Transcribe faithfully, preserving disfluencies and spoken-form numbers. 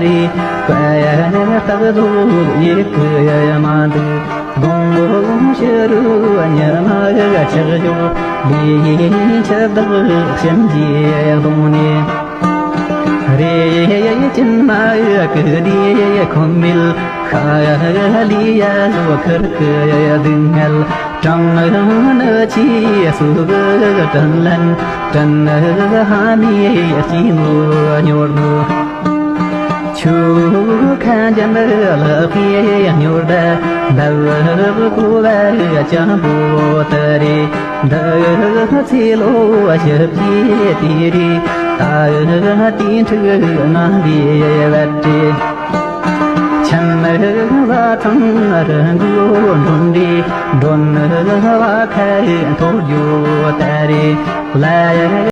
རེ་བཀའ་རྟགས་རྫོགས་ཡི་གེ་མ་འདུག་དགོང་མོ་ཕྱི་རུ་ཉི་མ་ཆག་ཡོད། ལས་ཆུ་བདག་གཤིན་རྗེའི་གདོང་ནས། རེ་ཅིན་མ་གི་དེ་ཁོམ་མེད་ཁ་ལི་ཡ་ཟོ་ཁར་གི་སྡུག་བསྔལ། གྲང་ནི་ཆེ་སུ་གི་དྲིན་ལན་དྲིན་ཧ་མི་སྐྱིད་ནོ་ཉོར་ནོ། ཆུ་ཁ་འཇམ་ལ་ཕི་ཉོར་ད་འདབ་ཀོ་བ་ཅང་པོ་ད་རེ། འདི་ཚེ་ལོ་ཞིབ་ཀྱི་དེ་རེ། ད་དེ་འཁྲུག་ངང་བའི་བར་དེ། ཆམ་བ་ཚང་རི་མགོ་འགྲོན་རེ། མགྲོན་བ་ཁ་ཐོར་རྒྱུ་ད་རེ། ལ་